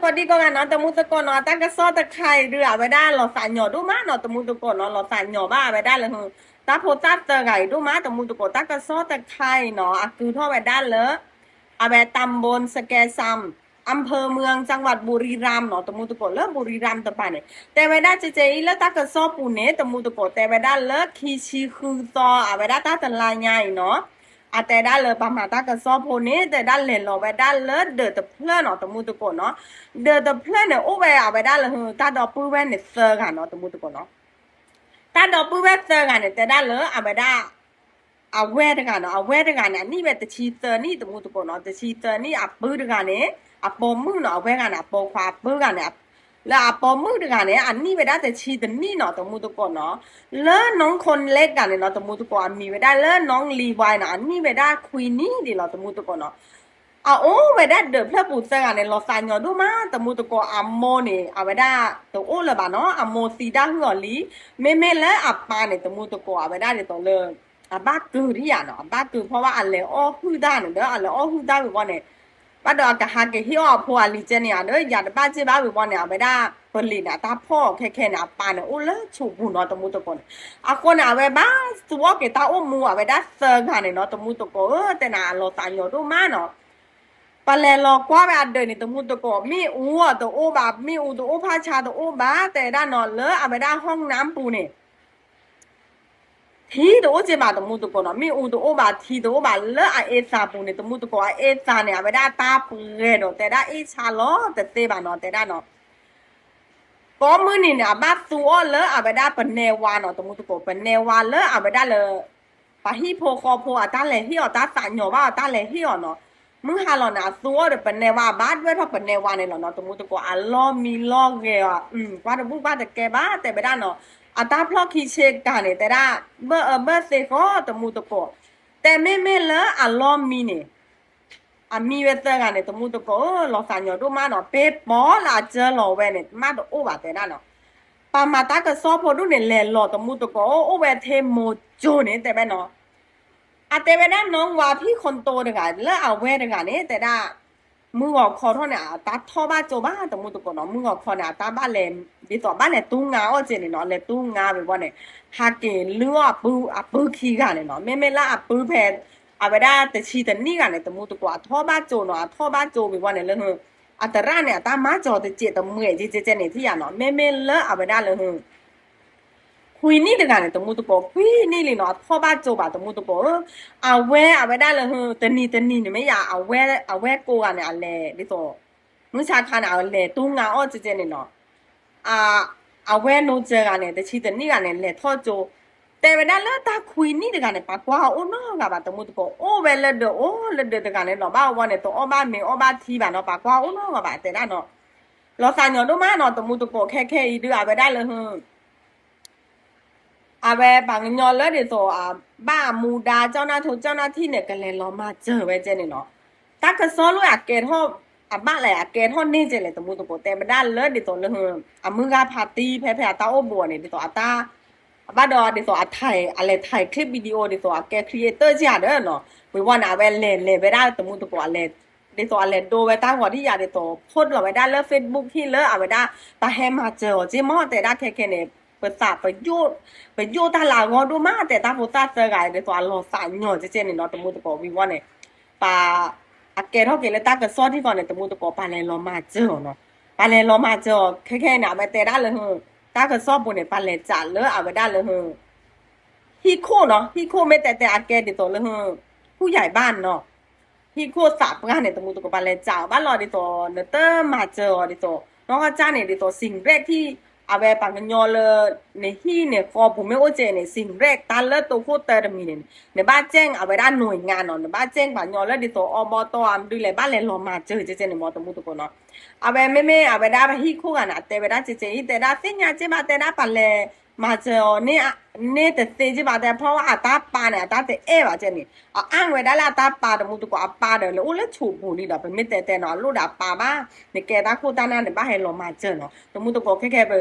ကိးဒံကိးဂၤနီၤ တမူသကိးနီၤ တၢ်ကစီၣ်တခါအံၤဒုး အဝဲဒၣ်လီၤသးညီၤဒိၣ်မးနီၤ တမူသကိးနီၤ လီၤသးညီၤဘၣ်အဝဲဒၣ်လၢ တၢ်ဖိသၣ်သၢဂၤအံၤဒိၣ်မး တမူသကိး တၢ်ကစီၣ်တခါအံၤနီၤ အကုၤထီၣ်ဝဲဒၣ်လၢ အဝဲ ตำบลสแกซำ อำเภอเมือง จังหวัดบุรีรัมย์ နီၤ တမူသကိး လၢ บุรีรัมย์ တပၤန့ၣ် တဲဝဲဒၣ်ကဲကဲအံၤ လၢတၢ်ကစီၣ်ပူၤန့ၣ် တမူသကိး တဲဝဲဒၣ်လၢခံဆံဃုသီ အဝဲဒၣ်တၢ်တလါညါအံၤနီၤ အတဲဒၣ်လၢပှၤမၤတၢ်ကစီၣ်ဖိန့ၣ် တဲဒၣ်လဲၤလီၤဝဲဒၣ်လၢဒၢးတဖျၢၣ်နီၤ တမူသကိးနီၤ ဒၢးတဖျၢၣ်န့ၣ် အိၣ်ဝဲအဝဲဒၣ်လၢ တၢ်ဒီပုၢ်ဝဲၢ်န့ၣ်သၢဂၤနီၤ တမူသကိးနီၤ တၢ်ဒီပုၢ်ဝဲၢ်သၢဂၤန့ၣ် တဲဒၣ်လၢအဝဲဒၣ် အဝဲတဂၤနီၤ အဝဲတဂၤန့ၣ် အနံၣ်ဝဲတဆံသၢနံၣ် တမူသကိးနီၤ တဆံသၢနံၣ် အပုၢ်တဂၤန့ၣ် အပိာ်မုၣ်နီၤ အဝဲဂၤန့ၣ် အပိာ်ခွါ အပုၢ်ဂၤန့ၣ် လၢအပိာ်မုၣ်တဂၤန့ၣ် အနံၣ်ဝဲဒၣ်တဆံတနံၣ်နီၤ တမူသကိးနီၤ လၢ น้องคนเล็ก တဂၤန့ၣ်နီၤ တမူသကိး အမံၤဝဲဒၣ်လၢ น้องลีวาย နီၤ အနံၣ်ဝဲဒၣ်ခွံနံၣ်ဒံးလီၤ တမူသကိးနီၤ အအိၣ်ဝဲဒၣ်ဒၢးဖျၢၣ်ပူၤသၢဂၤန့ၣ် လီၤသးညီၤဒိၣ်မး တမူသကိး အမိၢ်န့ၣ် အဝဲဒၣ်တအိၣ်လၢၤဘၣ်နီၤ အမိၢ်သံဒၣ်ဟုၣ်အီၤလံ မ့မ့ၢ်လၢအပၢ်န့ၣ် တမူသကိး အဝဲဒၣ်ဒ်သိးလၢ အဘၣ်ကုၤဒံးယၤနီၤ အဘၣ်ကုၤဖီဝဲအလဲၤအီၣ်ဟုၣ်တၢ်န့ၣ်ဒီး အလဲၤအီၣ်ဟုၣ်တၢ်ဝံၤဝီန့ၣ် ဘၣ်ဒီးအကဟးက့ၤဟ့ၣ်အီၣ်အဖိအလံၤကဲန့ၣ်ဧါဒီး ယၤတဘၣ်စ့ၢ်ဘၣ်ဝံၤဝီန့ၣ် အဝဲဒၣ်ပလံၤန့ၣ် အတၢ်ဖီၣ်ခဲခဲန့ၣ် အပၢ်န့ၣ်အိၣ်လၢဆိးပူၤနီၤ တမူသကိးန့ၣ် အဃိန့ၣ် အဝဲဘၣ်သူအီၣ်က့ၤတၢ်အိၣ်မူ အဝဲဒၣ်သၢဂၤန့ၣ်နီၤ တမူသကိးဧၢ တဲနၤအလီၤသးညီၤဒိၣ်မးနီၤ ပလဲၤလီၤကွၢ်ဝဲအဒၢးန့ၣ် တမူသကိး မ့ၣ်အူအီၤတအိၣ်ဘၣ် မ့ၣ်အူတအိၣ် ဖးဆါတအိၣ်ဘၣ် တဲဒၣ်နီၤ လၢအဝဲဒၣ် ห้องน้ำ ပူၤန့ၣ် ထံတအိၣ်က့ဘၣ် တမူသကိးနီၤ မ့ၣ်အူတအိၣ်ဘၣ် ထံတအိၣ်ဘၣ် လၢအအ့သးပူၤန့ၣ် တမူသကိး အအ့သးန့ၣ် အဝဲဒၣ်တၢ်ပှဲၤဒီး တဲဒၣ်အ့ၣ်ဆါလီၤတသ့ဘၣ်နီၤ တဲဒၣ်နီၤ ကိးမုၢ်နံၤန့ၣ် အဘၣ်သူအီၣ်လၢအဝဲဒၣ်ပနဲဝါနီၤ တမူသကိး ပနဲဝါလၢအဝဲဒၣ်လၢ ပှၤဟံၣ်ဖိဃီဖိအတၢ်လဲၤဟ့ၣ်အီၤ တၢ်သးညီၤဘၣ်အီၤ တၢ်လဲၤဟ့ၣ်အီၤနီၤ မုၢ်ဟါလီၤန့ၣ် အသူအီၣ်ဒီးပနဲဝါ အဘၣ်ဒွဲၣ်ထီၣ်ပနဲဝါန့ၣ်လီၤနီၤ တမူသကိး အလီၢ်မံလီၢ်ဂဲၤအီၤ ကွၢ်တဘူၣ်ကွၢ်တကဲဘၣ် တဲဝဲဒၣ်နီၤ အတၢ်ဖျီၣ်ခံဆ့ကၤန့ၣ် တဲဒၣ် ဘၢၣ်အၢဘၢၣ်သ့ဃီ တမူသကိး တဲမ့မ့ၢ်လၢအလီၢ်မံန့ၣ် အမံဝဲသၢဂၤန့ၣ် တမူသကိးဧၢ လီၤသးညီၤဒိၣ်မးနီၤ ပ့ၤပီလၢအစၢလီၤဝဲန့ၣ် မးတအိၣ်ဘၣ်တဲဒၣ်နီၤ ပှၤမၤတၢ်ကစီၣ်ဖိဒူၣ်န့ၣ် လဲၤလီၤတမူသကိး အိၣ်ဝဲထဲမိၤစိၤန့ၣ် တဲဝဲနီၤ အတဲဝဲဒၣ် น้องวาพี่คนโต တဂၤ လၢအဝဲတဂၤန့ၣ် တဲဒၣ် မုၢ်ဂီၤခီထီၣ်န့ၣ် အတၢ်ထီၣ်ဘၣ်ကၠိဘၣ်တမူသကိးနီၤ မုၢ်ဂီၤခီန့ၣ် အတၢ်ဘၣ်လဲၤ ဒ်သိးဘၣ်လဲၤတူၢ်ငါအီၣ်ကဲန့ၣ်နီၤ လဲၤတူၢ်ငါဝံၤဝီန့ၣ် ဟးက့ၤလုၢ်အီၣ်အပုၢ်ခံဂၤန့ၣ်နီၤ မ့မ့ၢ်လၢအပုၢ်ဖဲ အဝဲဒၣ်တဆံတနံၣ်ဂၤန့ၣ် တမူသကိး အထီၣ်ဘၣ်ကၠိနီၤ အထီၣ်ဘၣ်ကၠိဝံၤဝီန့ၣ်လၢ အသရၣ်န့ၣ် အတၢ်မၤစၢၤတစဲးတမှဲးကဲကဲန့ၣ် ထံၣ်ယၤနီၤ မ့မ့ၢ်လၢအဝဲဒၣ်လၢ ခွံနံၣ်တဂၤန့ၣ် တမူသကိး ခွံနံၣ်လံနီၤ အထီၣ်ဘၣ်ကၠိဘၣ်တမူသကိးဧၢ အဝဲအဝဲဒၣ်လၢ တနံၤတနံၤန့ၣ်မ့ၢ်ယၤ အဝဲကိးဂၤန့ၣ် အလဲၤဒ်သိး မုၢ်ဆါခါန့ၣ် အလဲၤတူၢ်ငါအီၣ်ကဲကဲန့ၣ်နီၤ အဝဲနိစၢၤဂၤန့ၣ် တဆံတနံၣ်ဂၤန့ၣ် လဲၤထီၣ်ကၠိ တဲဝဲဒၣ်လၢတၢ်ခွံနံၣ်တဂၤန့ၣ် ပှၤကွၢ်အီၤအိၣ်နီတဂၤဘၣ်တမူသကိး အိၣ်ဝဲလၢဒၢးအိၣ်လၢဒၢးတဂၤန့ၣ် လီၤဘၣ်ဝီန့ၣ် တအီၣ်ဘၣ်မ့ၤအီၣ်ဘၣ်ထံဘၣ်နီၤ ပှၤကွၢ်အီၤအိၣ်နီတဂၤဘၣ်တဲဒၣ်နီၤ လီၤသးညီၤဒိၣ်မးနီၤ တမူသကိး ခဲခဲအံၤဒုး အဝဲဒၣ်လၢ အဝဲပှၤကညီလၢဒ်သိး ဘၣ်အမူဒါ ကၠီၣ်နၢ်ထိ ကၠီၣ်နၢ်ထံၣ်န့ၣ် ကလဲၤလီၤမၤစၢၤဝဲကဲန့ၣ်နီၤ တၢ်ကစီၣ်လၢအကဲထီၣ် အဘၣ်လဲၣ်အကဲထီၣ်န့ၢ်ကဲလဲၣ် တမူသကိး တဲဝဲဒၣ်လၢဒ်သိးလၢ အမုၢ်ဂၤဖးတံၢ်ဖဲဖဲအတၢ်အိၣ်ဘူးအီၤန့ၣ် ဒ်သိးအတၢ် အဘၣ်ဒီးဒ်သိးအ အလဲၤ ถ่าย คลิปวิดีโอ ဒ်သိးအကဲ creator ကဲဒီးနီၤ ဝံၤဝီန့ၣ် အဝဲလဲၤလဲၤဝဲဒၣ်တမူသကိး အလဲၤ ဒ်သိးအလဲၤဒိဝဲတၢ်ဂီၤဒ်ယၤဒ်သိး post လီၤဝဲဒၣ်လၢ Facebook ဟံၣ်လၢအဝဲဒၣ် ပှၤဟဲမၤစၢၤအီၤက့မ့ၢ်တဲဒၣ်ခဲခဲန့ၣ် ပသး ပယိၣ်တၢ်လၢအဂီၢ်ဒိၣ်မး တဲတၢ်ဖိသၣ်သၢဂၤဒ်သိးအလီၤသးညီၤကဲကဲန့ၣ်နီၤ တမူသကိး ဝံၤဝီန့ၣ် ပှၤ အကဲထီၣ်က့ၤလၢတၢ်ကစီၣ်ထံကီၢ်န့ၣ် တမူသကိး ပှၤလဲၤလီၤမၤစၢၤအီၤနီၤ ပှၤလဲၤလီၤမၤစၢၤအီၤ ခဲခဲန့ၣ် အဝဲတဲဒၣ်လၢ တၢ်ကစီၣ်ပူၤန့ၣ် ပှၤလဲၤစးလၢအဝဲဒၣ်လၢ ဟံၣ်ခိၣ်နီၤ ဟံၣ်ခိၣ်မ့ၢ်တဲတဲအကဲဒ်သိးလၢ ဟူးယၢၢ်ဘၣ်နီၤ ဟံၣ်ခိၣ်သးပှၢ်န့ၣ် တမူသကိး ပှၤလဲၤစးအီၤဘၣ်လီၤဒ်သိး နတမၤစၢၤအီၤဒ်သိး နီၢ်ကီၢ်ကၢ်န့ၣ် ဒ်သိး สิ่งแรก ထံၣ် အဝဲပှၤကညီလၢ နဟံၣ်န့ၣ်ဃီပူၤမ့ၢ်အိၣ်ကဲန့ၣ် สิ่งแรก တၢ်လၢတိခိၣ်တၢတမံၤန့ၣ် နဘၣ်ကဲအဝဲဒၣ် หน่วยงาน နီၤ နဘၣ်ကဲပှၤကညီလၢဒ်သိး อบต အမဒုလဲၣ် ဘၣ်လဲၤလီၤမၤစၢၤကဲကဲန့ၣ်မ့ၢ်တမူသကိးနီၤ အဝဲမ့မ့ၢ်အဝဲဒၣ်ပှၤဟံၣ်ခိၣ်ဂၤန့ၣ် အတဲဝဲဒၣ်ကဲကဲအံၤ တဲဒၣ်သ့ၣ်ညါက့ဘၣ် တဲဒၣ်ပှၤလဲၤ မၤစၢၤအီၤ န့ၢ်တသ့က့ဘၣ်တဲ ဖီဝဲအတၢ်ပာ်န့ၣ် အတၢ်တအဲၣ်ဘၣ်ကဲန့ၣ် အအၢၣ်ဝဲဒၣ်လၢအတၢ်ပာ်တမူသကိး အပာ်ဒီးလဲၤအိၣ်လၢဆိးပူၤလံဒီး ပမ့ၢ်တဲတဲနီၤ အလိၣ်ဒီးအပာ်ဘၣ် နကဲတၢ်ခိၣ်တၢ်နၢ်န့ၣ် ဘၣ်ဟဲလီၤမၤစၢၤနီၤ တမူသကိး ခဲခဲပ